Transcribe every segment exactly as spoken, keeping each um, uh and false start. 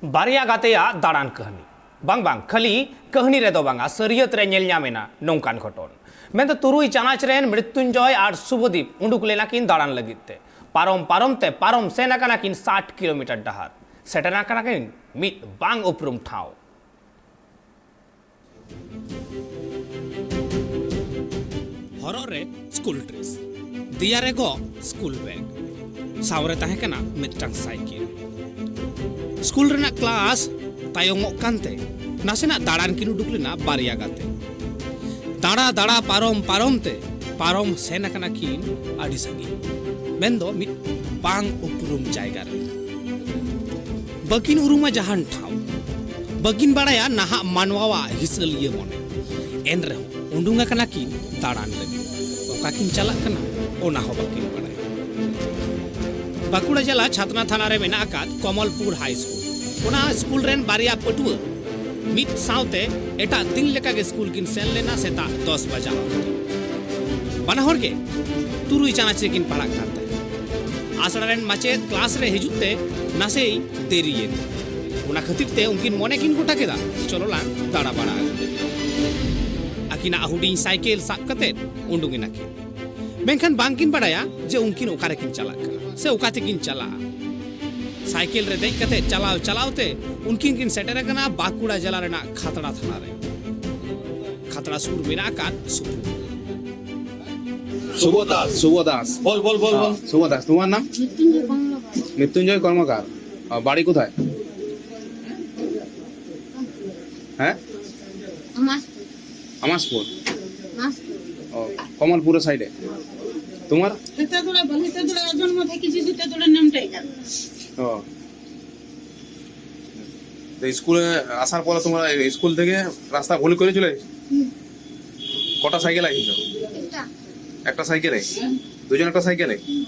ᱵᱟᱨᱭᱟ ᱜᱟᱛᱮᱭᱟᱜ ᱫᱟᱬᱟᱱ ᱠᱟᱹᱦᱱᱤ᱾ ᱵᱟᱝ, ᱵᱟᱝ, ᱠᱷᱟᱹᱞᱤ ᱠᱟᱹᱦᱱᱤ ᱨᱮᱫᱚ ᱵᱟᱝᱟ, ᱥᱟᱹᱨᱤᱭᱟᱹᱛ ᱨᱮ ᱧᱮᱞ ᱧᱟᱢ ᱮᱱᱟ ᱱᱚᱝᱠᱟᱱ ᱜᱷᱚᱴᱚᱱ᱾ ᱢᱮᱱᱫᱚ ᱛᱩᱨᱩᱭ ᱪᱟᱱᱟᱪ ᱨᱮᱱ ᱢᱨᱤᱛᱭᱩᱧᱡᱚᱭ ᱟᱨ ᱥᱩᱵᱷᱚᱫᱤᱯ ᱩᱰᱩᱠ ᱞᱮᱱᱟ ᱠᱤᱱ ᱫᱟᱬᱟᱱ ᱞᱟᱹᱜᱤᱫ ᱛᱮ᱾ ᱯᱟᱨᱚᱢ ᱯᱟᱨᱚᱢ ᱛᱮ ᱯᱟᱨᱚᱢ ᱥᱮᱱ ᱟᱠᱟᱱᱟ ᱠᱤᱱ ᱥᱟᱴ ᱠᱤᱞᱳᱢᱤᱴᱟᱨ ᱰᱟᱦᱟᱨ᱾ ᱥᱮᱴᱮᱨ ᱟᱠᱟᱱᱟ ᱠᱤᱱ ᱢᱤᱫ ᱵᱟᱝ ᱩᱯᱨᱩᱢ ᱴᱷᱟᱶ᱾ ᱦᱚᱨᱚᱜ ᱨᱮ ᱥᱠᱩᱞ ᱰᱨᱮᱥ, ᱫᱮᱭᱟ ᱨᱮ ᱜᱚᱜ ᱥᱠᱩᱞ ᱵᱮᱜᱽ, ᱥᱟᱶᱨᱮ ᱛᱟᱦᱮᱸ ᱠᱟᱱᱟ ᱢᱤᱫᱴᱟᱝ ᱥᱟᱭᱠᱮᱞ᱾ ᱥᱠᱩᱞ ᱨᱮᱱᱟᱜ ᱠᱞᱟᱥ ᱛᱟᱭᱚᱢᱚᱜ ᱠᱟᱱᱛᱮ ᱱᱟᱥᱮᱱᱟᱜ ᱫᱟᱬᱟᱱ ᱠᱤᱱ ᱩᱰᱩᱠ ᱞᱮᱱᱟ ᱵᱟᱨᱭᱟ ᱜᱟᱛᱮ᱾ ᱫᱟᱬᱟ ᱫᱟᱬᱟ ᱯᱟᱨᱚᱢ ᱯᱟᱨᱚᱢ ᱛᱮ ᱯᱟᱨᱚᱢ ᱥᱮᱱ ᱟᱠᱟᱱᱟ ᱠᱤᱱ ᱟᱹᱰᱤ ᱥᱟᱺᱜᱤᱧ, ᱢᱮᱱᱫᱚ ᱢᱤᱫ ᱵᱟᱝ ᱩᱯᱨᱩᱢ ᱡᱟᱭᱜᱟ ᱨᱮ᱾ ᱵᱟᱹᱠᱤᱱ ᱩᱨᱩᱢᱟ ᱡᱟᱦᱟᱱ ᱴᱷᱟᱶ, ᱵᱟᱹᱠᱤᱱ ᱵᱟᱲᱟᱭᱟ ᱱᱟᱦᱟᱜ ᱢᱟᱱᱣᱟᱣᱟᱜ ᱦᱤᱥᱟᱹᱞᱤᱭᱟᱹ ᱢᱚᱱᱮ᱾ ᱮᱱ ᱨᱮᱦᱚᱸ ᱩᱰᱩᱝ ᱟᱠᱟᱱᱟ ᱠᱤᱱ ᱫᱟᱬᱟᱱ ᱞᱟᱹᱜᱤᱫ᱾ ᱚᱠᱟ ᱠᱤᱱ ᱪᱟᱞᱟᱜ ᱠᱟᱱᱟ, ᱚᱱᱟ ᱦᱚᱸ ᱵᱟᱹᱠᱤᱱ ᱵᱟᱲᱟᱭᱟ᱾ ᱵᱟᱸᱠᱩᱲᱟ ᱡᱮᱞᱟ ᱪᱷᱟᱛᱱᱟ ᱛᱷᱟᱱᱟ ᱨᱮ ᱢᱮᱱᱟᱜ ᱟᱠᱟᱫ ᱠᱚᱢᱚᱞᱯᱩᱨ ᱦᱟᱭ ᱥᱠᱩᱞ᱾ ᱚᱱᱟ ᱥᱠᱩᱞ ᱨᱮᱱ ᱵᱟᱨᱭᱟ ᱯᱟᱹᱴᱷᱩᱣᱟᱹ ᱢᱤᱫ ᱥᱟᱶᱛᱮ ᱮᱴᱟᱜ ᱫᱤᱱ ᱞᱮᱠᱟᱜᱮ ᱥᱠᱩᱞ ᱠᱤᱱ ᱥᱮᱱ ᱞᱮᱱᱟ ᱥᱮᱛᱟᱜ ᱫᱚᱥ ᱵᱟᱡᱟᱣ ᱚᱠᱛᱮ᱾ ᱵᱟᱱᱟ ᱦᱚᱲ ᱜᱮ ᱛᱩᱨᱩᱭ ᱪᱟᱱᱟᱪ ᱨᱮᱠᱤᱱ ᱯᱟᱲᱦᱟᱜ ᱠᱟᱱ ᱛᱟᱦᱮᱸᱫ᱾ ᱟᱥᱲᱟ ᱨᱮᱱ ᱢᱟᱪᱮᱫ ᱠᱞᱟᱥ ᱨᱮ ᱦᱤᱡᱩᱜ ᱛᱮ ᱱᱟᱥᱮᱭ ᱫᱮᱨᱤᱭᱮᱱ᱾ ᱚᱱᱟ ᱠᱷᱟᱹᱛᱤᱨ ᱛᱮ ᱩᱱᱠᱤᱱ ᱢᱚᱱᱮ ᱠᱤᱱ ᱜᱚᱴᱟ ᱠᱮᱫᱟ, "ᱪᱚᱞᱚ ᱞᱟᱝ ᱫᱟᱬᱟ ᱵᱟᱲᱟ ᱟᱹᱜᱩ ᱞᱮᱜᱮ᱾" ᱟᱹᱠᱤᱱᱟᱜ ᱦᱩᱰᱤᱧ ᱥᱟᱭᱠᱮᱞ ᱥᱟᱵ ᱠᱟᱛᱮ ᱩᱰᱩᱝ ᱮᱱᱟᱠᱤᱱ᱾ ᱢᱮᱱᱠᱷᱟᱱ ᱵᱟᱝᱠᱤᱱ ᱵᱟᱲᱟᱭᱟ ᱡᱮ ᱩᱱᱠᱤᱱ ᱚᱠᱟ ᱨᱮᱠᱤᱱ ᱪᱟᱞᱟᱜ ᱠᱟᱱᱟ ᱥᱮ ᱚᱠᱟ ᱛᱮᱠᱤᱱ ᱪᱟᱞᱟᱜᱼᱟ᱾ ᱥᱟᱭᱠᱮᱞ ᱨᱮ ᱫᱮᱡ ᱠᱟᱛᱮ ᱪᱟᱞᱟᱣ ᱪᱟᱞᱟᱣ ᱛᱮ ᱩᱱᱠᱤᱱ ᱠᱤᱱ ᱥᱮᱴᱮᱨ ᱟᱠᱟᱱᱟ ᱵᱟᱸᱠᱩᱲᱟ ᱡᱮᱞᱟ ᱨᱮᱱᱟᱜ ᱠᱷᱟᱛᱲᱟ ᱛᱷᱟᱱᱟ ᱨᱮ᱾ ᱠᱷᱟᱛᱲᱟ ᱥᱩᱨ ᱢᱮᱱᱟᱜ ᱟᱠᱟᱫ ᱥᱩᱯᱩᱨ᱾ শুভ দাস। শুভ দাস। বল, বল, বল, বল। শুভ দাস, তোমার নাম? মৃত্যুঞ্জয় কর্মকার। মৃত্যুঞ্জয় কর্মকার। আহ, বাড়ি কোথায়? হ্যাঁ? আমাসপুর। আমাসপুর। আমাসপুর। ও, কমলপুরের সাইডে। তোমার? হেতাদুড়া বল, হেতাদুড়া জন্ম থেকে যে হেতাদুড়ার নামটাই জানো। ও। তো স্কুলে আসার পরে তোমরা এই স্কুল থেকে রাস্তা ভুল করে চলে এসেছো? হুম। কটা সাইকেল আছে তো? একটা। একটা সাইকেলে? হুম। দুজন একটা সাইকেলে? হুম।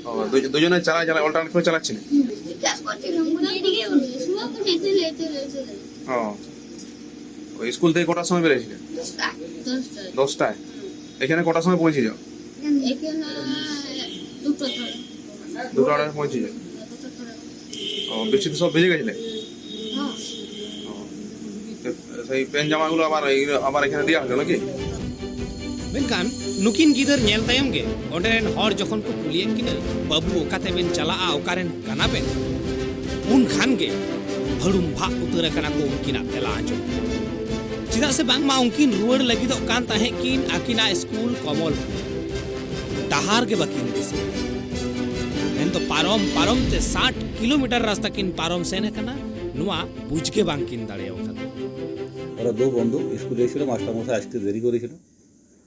ও, দুজ-, দুজনে চালায়, চালায়, অল্টারনেট করে চালাচ্ছিলে? হুম। জিজ্ঞাসা করছিলাম, কোথায় থেকে উঠবে? শুভ বলছে, "এতে লে, এতে লে, এতে লে।" ও। ওই স্কুল থেকে কটার সময় বেরিয়েছিলে? দশটায়। দশটায়? হুম। এখানে কটার সময় পৌঁছেছো? এখানে দুটো ধরে। দুটো আড়াই পৌঁছেছো? দুটো ধরে। ও, বৃষ্টিতে সব ভিজে গেছিলে? হুম। সেই প্যান্ট জামাগুলো আবার এই, আবার এখানে দেওয়া হলো নাকি? ᱢᱮᱱᱠᱷᱟᱱ ᱱᱩᱠᱤᱱ ᱜᱤᱫᱟᱹᱨ ᱧᱮᱞ ᱛᱟᱭᱚᱢ ᱜᱮ ᱚᱸᱰᱮ ᱨᱮᱱ ᱦᱚᱲ ᱡᱚᱠᱷᱚᱱ ᱠᱚ ᱠᱩᱞᱤᱭᱮᱫ ᱠᱤᱱᱟᱹ, "ᱵᱟᱹᱵᱩ, ᱚᱠᱟ ᱛᱮᱵᱮᱱ ᱪᱟᱞᱟᱜᱼᱟ, ᱚᱠᱟ ᱨᱮᱱ ᱠᱟᱱᱟ ᱵᱮᱱ?" ᱩᱱ ᱠᱷᱟᱱ ᱜᱮ ᱵᱷᱟᱹᱲᱩᱢ ᱵᱷᱟᱜ ᱩᱛᱟᱹᱨ ᱟᱠᱟᱱᱟ ᱠᱚ ᱩᱱᱠᱤᱱᱟᱜ ᱛᱮᱞᱟ ᱟᱸᱡᱚᱢ᱾ ᱪᱮᱫᱟᱜ ᱥᱮ ᱵᱟᱝᱢᱟ ᱩᱱᱠᱤᱱ ᱨᱩᱣᱟᱹᱲ ᱞᱟᱹᱜᱤᱫᱚᱜ ᱠᱟᱱ ᱛᱟᱦᱮᱸᱫ ᱠᱤᱱ ᱟᱹᱠᱤᱱᱟᱜ ᱥᱠᱩᱞ ᱠᱚᱢᱚᱞ᱾ ᱰᱟᱦᱟᱨ ᱜᱮ ᱵᱟᱹᱠᱤᱱ ᱫᱤᱥᱟᱹᱭᱟ᱾ ᱢᱮᱱᱫᱚ ᱯᱟᱨᱚᱢ ᱯᱟᱨᱚᱢ ᱛᱮ ᱥᱟᱴ ᱠᱤᱞᱳᱢᱤᱴᱟᱨ ᱨᱟᱥᱛᱟ ᱠᱤᱱ ᱯᱟᱨᱚᱢ ᱥᱮᱱ ᱟᱠᱟᱱᱟ, ᱱᱚᱣᱟ ᱵᱩᱡᱽ ᱜᱮ ᱵᱟᱝᱠᱤᱱ ᱫᱟᱲᱮᱭᱟᱠᱟᱫᱟ᱾ ওরা দু বন্ধু স্কুলে এসেছিল, মাস্টারমশাই আসতে দেরি করেছিল।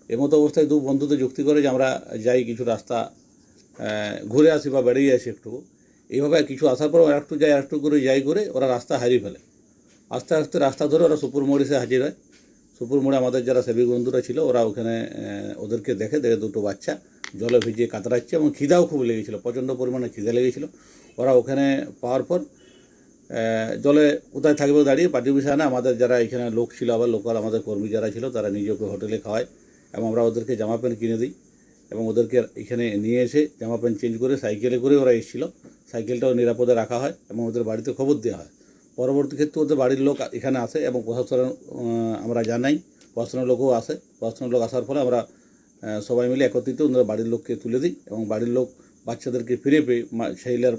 এমতো অবস্থায় দু বন্ধুতে যুক্তি করে যে আমরা যাই কিছু রাস্তা আহ, ঘুরে আসি বা বেড়িয়ে আসি একটু। এইভাবে কিছু আসার পর ওরা একটু যায়, একটু করে যাই করে ওরা রাস্তা হারিয়ে ফেলে। আস্তে আস্তে রাস্তা ধরে ওরা সুপুর মোড় এসে হাজির হয়। সুপুর মোড়ে আমাদের যারা সেবিক বন্ধুরা ছিল, ওরা ওখানে আহ, ওদেরকে দেখে, দেখে দুটো বাচ্চা জলে ভিজে কাতরাচ্ছে এবং খিদাও খুব লেগেছিল, প্রচণ্ড পরিমাণে খিদে লেগেছিল। ওরা ওখানে পাওয়ার পর আহ, জলে কোথায় থাকবে দাঁড়িয়ে, পার্টি অফিসে আনে, আমাদের যারা এখানে লোক ছিল, আবার লোকাল আমাদের কর্মী যারা ছিল, তারা নিজে ওকে হোটেলে খাওয়ায় এবং আমরা ওদেরকে জামা প্যান্ট কিনে দিই এবং ওদেরকে এখানে নিয়ে এসে জামা প্যান্ট চেঞ্জ করে সাইকেলে করে ওরা এসেছিল। সাইকেলটাও নিরাপদে রাখা হয় এবং ওদের বাড়িতে খবর দেওয়া হয়। পরবর্তী ক্ষেত্রে ওদের বাড়ির লোক এখানে আসে এবং প্রশাসন, আহ, আমরা জানাই, প্রশাসনের লোকও আসে। প্রশাসনের লোক আসার ফলে আমরা আহ, সবাই মিলে একত্রিত ওনারা বাড়ির লোককে তুলে দিই এবং বাড়ির লোক বাচ্চাদেরকে ফিরে পেয়ে মা- শাহিলার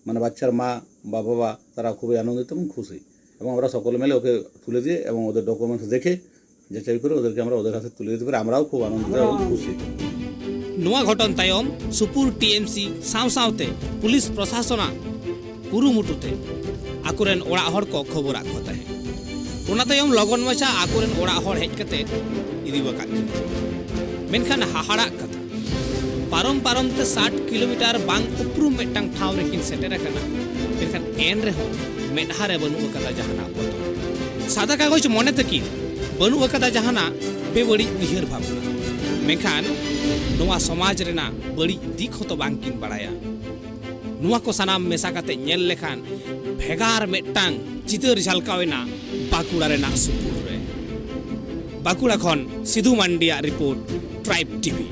মানে বাচ্চার মা বা বাবা তারা খুবই আনন্দিত এবং খুশি এবং আমরা সকলে মিলে ওকে তুলে দিয়ে এবং ওদের ডকুমেন্টস দেখে যাচাই করে ওদেরকে আমরা ওদের হাতে তুলে দিতে পারি। আমরাও খুব আনন্দিত এবং খুশি। ᱱᱚᱣᱟ ᱜᱷᱚᱴᱚᱱ ᱛᱟᱭᱚᱢ ᱥᱩᱯᱩᱨ ᱴᱤ ᱮᱢ ᱥᱤ ᱥᱟᱶ ᱥᱟᱶᱛᱮ ᱯᱩᱞᱤᱥ ᱯᱨᱚᱥᱟᱥᱚᱱᱟᱜ ᱠᱩᱨᱩᱢᱩᱴᱩ ᱛᱮ ᱟᱠᱚᱨᱮᱱ ᱚᱲᱟᱜ ᱦᱚᱲ ᱠᱚ ᱠᱷᱚᱵᱚᱨᱟᱫ ᱠᱚ ᱛᱟᱦᱮᱸᱫ᱾ ᱚᱱᱟ ᱛᱟᱭᱚᱢ ᱞᱚᱜᱚᱱ ᱢᱟᱪᱷᱟ ᱟᱠᱚᱨᱮᱱ ᱚᱲᱟᱜ ᱦᱚᱲ ᱦᱮᱡ ᱠᱟᱛᱮ ᱤᱫᱤ ᱟᱠᱟᱫ ᱠᱤᱱᱟ᱾ ᱢᱮᱱᱠᱷᱟᱱ ᱦᱟᱦᱟᱲᱟᱜ ᱠᱟᱛᱷᱟ, ᱯᱟᱨᱚᱢ ᱯᱟᱨᱚᱢ ᱛᱮ ᱥᱟᱴ ᱠᱤᱞᱳᱢᱤᱴᱟᱨ ᱵᱟᱝ ᱩᱯᱨᱩᱢ ᱢᱤᱫᱴᱟᱝ ᱴᱷᱟᱶ ᱨᱮᱠᱤᱱ ᱥᱮᱴᱮᱨ ᱟᱠᱟᱱᱟ, ᱢᱮᱱᱠᱷᱟᱱ ᱮᱱ ᱨᱮᱦᱚᱸ ᱢᱮᱫᱦᱟ ᱨᱮ ᱵᱟᱹᱱᱩᱜ ᱟᱠᱟᱫᱟ ᱡᱟᱦᱟᱱᱟᱜ ᱯᱚᱛᱚᱵ᱾ ᱥᱟᱫᱟ ᱠᱟᱜᱚᱡᱽ ᱢᱚᱱᱮ ᱛᱟᱹᱠᱤᱱ ᱵᱟᱹᱱᱩᱜ ᱟᱠᱟᱫᱟ ᱡᱟᱦᱟᱱᱟᱜ ᱵᱮᱵᱟᱹᱲᱤᱡ ᱩᱭᱦᱟᱹᱨ ᱵᱷᱟᱵᱽᱱᱟ, ᱢᱮᱱᱠᱷᱟᱱ ᱱᱚᱣᱟ ᱥᱚᱢᱟᱡᱽ ᱨᱮᱱᱟᱜ ᱵᱟᱹᱲᱤᱡ ᱫᱤᱠ ᱦᱚᱸᱛᱚ ᱵᱟᱝᱠᱤᱱ ᱵᱟᱲᱟᱭᱟ᱾ ᱱᱚᱣᱟ ᱠᱚ ᱥᱟᱱᱟᱢ ᱢᱮᱥᱟ ᱠᱟᱛᱮ ᱧᱮᱞ ᱞᱮᱠᱷᱟᱱ ᱵᱷᱮᱜᱟᱨ ᱢᱤᱫᱴᱟᱝ ᱪᱤᱛᱟᱹᱨ ᱡᱷᱟᱞᱠᱟᱣ ᱮᱱᱟ ᱵᱟᱸᱠᱩᱲᱟ ᱨᱮᱱᱟᱜ ᱥᱩᱯᱩᱨ ᱨᱮ᱾ ᱵᱟᱸᱠᱩᱲᱟ ᱠᱷᱚᱱ ᱥᱤᱫᱷᱩ ᱢᱟᱱᱰᱤᱭᱟᱜ ᱨᱤᱯᱳᱨᱴ, ᱴᱨᱟᱭᱤᱵᱽ ᱴᱤᱵᱷᱤ᱾